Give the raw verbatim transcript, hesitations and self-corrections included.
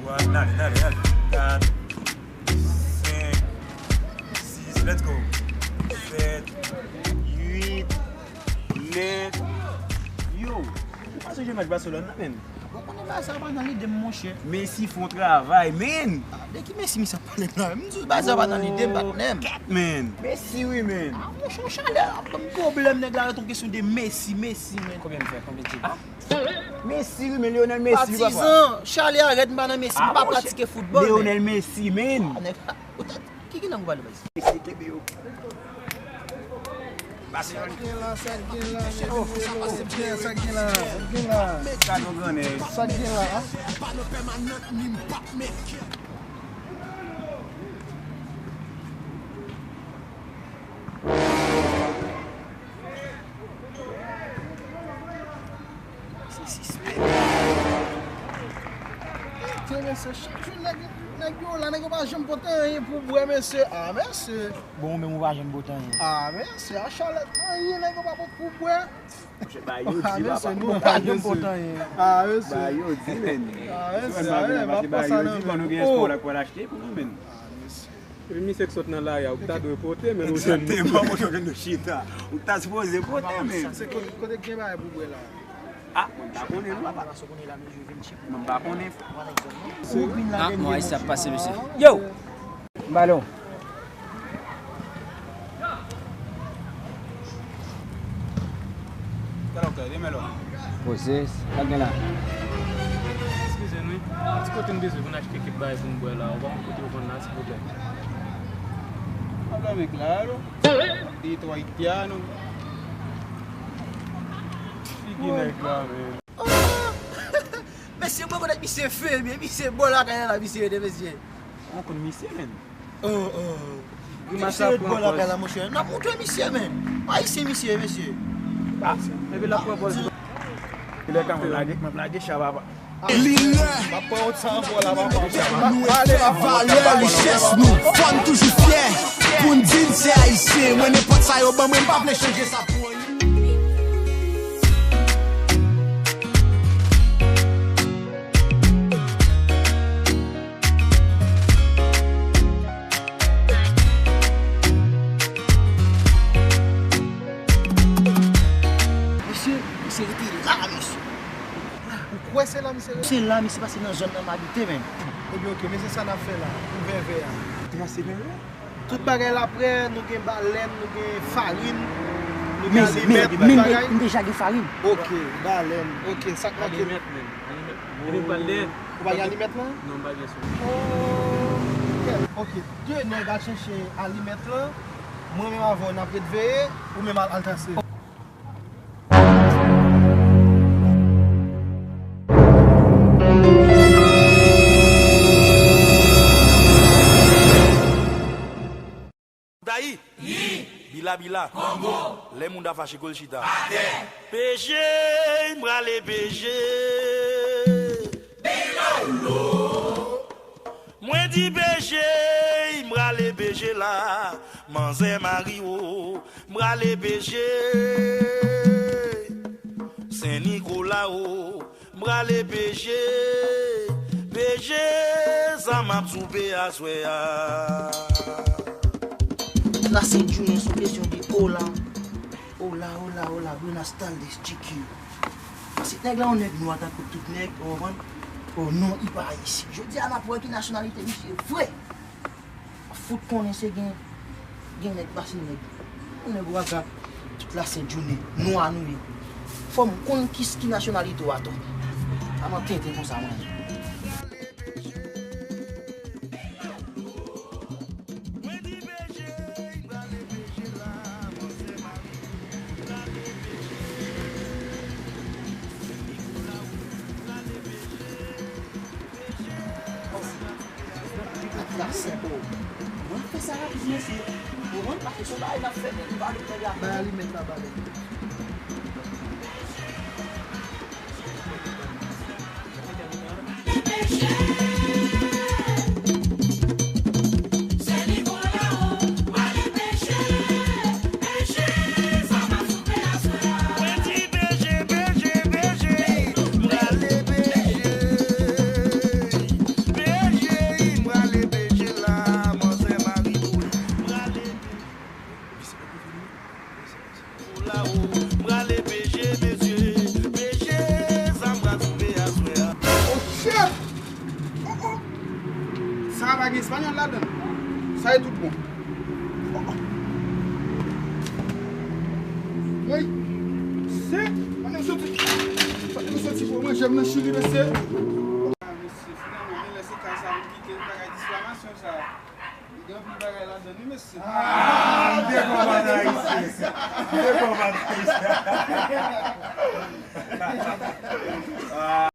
Dale, dale, dale. Kat, senk, sis, let's go. Sèt, uit, nèf. Yo, ou pa sonje match Barcelone nan, menm? Ou konnen Barça pa nan lide m, monchè. Messi fè yon travay, menm. Ah, de ki Messi misye ap pale la? M di Barça pa nan lide m, patnè m. Kèt, menm. Messi, wi, menm. Ah, monchè, yon chalè ap ban m pwoblèm, nèg la rete yon kesyon de Messi, Messi, menm. Konbyen m fè? Konbyen ti? Ah, Messi, wi, men Lionel Messi, papa. Patizan, chalè a rèd, m pa nan Messi, m pa pratike foutbòl, men Lionel Messi, men. Ah, nèg, ou ta, ki, ki lang ou pale, baz? Messi, kenbe yo. Sa k gen la, sa k gen la, mesye, sa k gen la, sa k gen la, sa k gen la. Sa nou grannèg. Sa k gen la, a? Se sispèk. Tye, mesye, chak jou nèg, nèg yo la, nèg yo pa janm pote anyen pou bwè, mesye. Ah, mesye. Bon, ou menm ou pa janm pote anyen. Ah, mesye, a chalè, anyen nèg yo pa pot pou bwè. Monchè, ba yo di, papa. Ah, mesye, nou pa janm pote anyen. Ah, mesye. Ba yo di, men. Ah, mesye, ah, mesye, pa pran sa nan men. Ban nou gen espwa la pou al achte pou nou, men. Ah, mesye. Epi misye k sot nan lari a, ou ta dwe pote, men ou jwenn nou. Egzakteman, monchè, ou jwenn nou chita. Ou ta sipoze pote, men. Se kote, kote k gen bagay pou bwè la? Ah, mwen pa konnen, non, papa. Mwen pa konnen. Ah, mwen, sa ap pase, mesye. Yo! Balon. Poze, sa gen la? Eskize nou, wi. Ti kote n bezwen pou n achte kèk bagay pou n bwè la, ou pa konn kote yo vann la, silvouplè? Pwoblèm nèg la, alo? De twa itya, non? Figi nèg la, men. Oh! Mesye, mwen konèt misye fè, men misye bò lakay la, misye rete, mesye. Mwen konn misye, men. Oh, oh. Grimas la pran pòz. Misye bò lakay la, monchè. N ap montre misye, men. Ayisyen misye, mesye. Ah, epi l ap pran pòz. Lè ka mwen lage, mwen lage chaba. Li lè. M ap pran yon ti ankò la, papa. Nou respè valè richès nou. Fò n toujou fyè pou n di n se Ayisyen. Mwen, nenpòt sa yo ban mwen, m pa vle chanje sa pou anyen. Mesye, misye rete la, mesye. Ou kwè se la misye rete? Se la misye pase nan zòn nan m abite, menm. Ebyen, oke, men se sa n ap fè la, pou vèvè a. Trase vèvè a? Tout bagay la prè, nou gen balèn, nou gen farin, nou gen alimèt, tout bagay. M deja gen farin. Oke, balèn, oke, sa k manke? Alimèt, menm. Alimèt. Epi m pral dèyè. Ou pa gen alimèt lan? Non, m pa gen sou mwen. Oh, oke, de nèg al chèche alimèt lan. Mwen menm avè w n ap ret veye, ou menm al, al trase. Dayi. Yi. Bila bila. Kongo. Lè moun ta fache kou l chita. Atè. P G, m prale P G. Bilolo. Mwen di P G, m prale P G la. Manzè mari w, m prale P G. Sen Nikola w, m prale P G, P G, sa m ap soupe aswè a. La Sent Jounen sou kesyon de hola, hola, hola, hola, buenas tardes, G Q. Paske nèg la yon nèg nwa tankou tout nèg, ou konprann? Oh non, li pa ayisyen. Jodi a, n ap wè ki nasyonalite misye vre. Fout konnen se gen, gen nèg pase nèg. Yon nèg waga tout la sent jounen, nwa nou ye. Fò m konn ki, ki nasyonalite w atò. Pa m ap tenten konsa mwen. Atras senk ewo. Mwen fè sa rapid, mesye. Ou konprann? Paske se yon bagay n ap fè, men li pa vin nèg la. Bay alimèt la, ba nèg. Prale peche, mesye, peche, sa m pral twouve aswè a. Oh, shit! Oh, oh. Sa pa gen espanyòl ladan l. Sa e tout bon. Oh, oh. Woy. Se, ann soti. Ann soti pou mwen, jèm nan chili, mesye. Ah, mesye, finalman, men lè se kay sa pou kite, bagay diflamasyon sa. Gen anpil bagay ladan li, mesye. Ah, m te konprann Ayisyen. M te konprann Ayisyen.